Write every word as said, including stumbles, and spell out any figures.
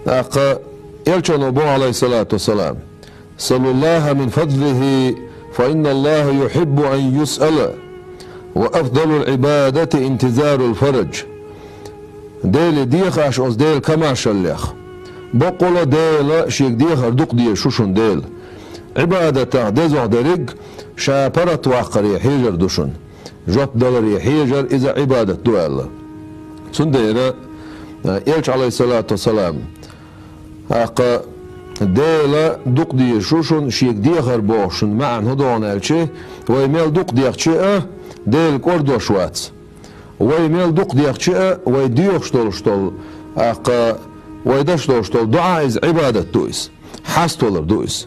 ТӀаккха Элчано боху, алейхиссалату вассалам: «Саллуллаха мин фадлихи, фа инна Аллаха юхиббу ан юсъала, ва афдалул ибадати интизарул фараж». Деле деха аша оцу Делан комаьршаллех. Баккъала Дела шега дехар дукха дезаш ву шуна Дела. Ӏибадатах дезох дерриг ша паргӀатваккхаре хьежар ду шуна. Жоп даларе хьежар иза Ӏибадат ду аьлла. Цундела, э, Элча, алейхиссалату вассалам, тӀаккха Дела дукха дезаш ву шуна, шега дехар бохуш шуна маьӀна хӀун ду аьлча, вай мел дукха дехча а, Дела кӀордош вац. Вай мел дукха дехча а, вай доьхуш долуш долу, тӀаккха вай деш долуш долу доӀа иза Ӏибадат ду иза. Хьаставалар ду иза.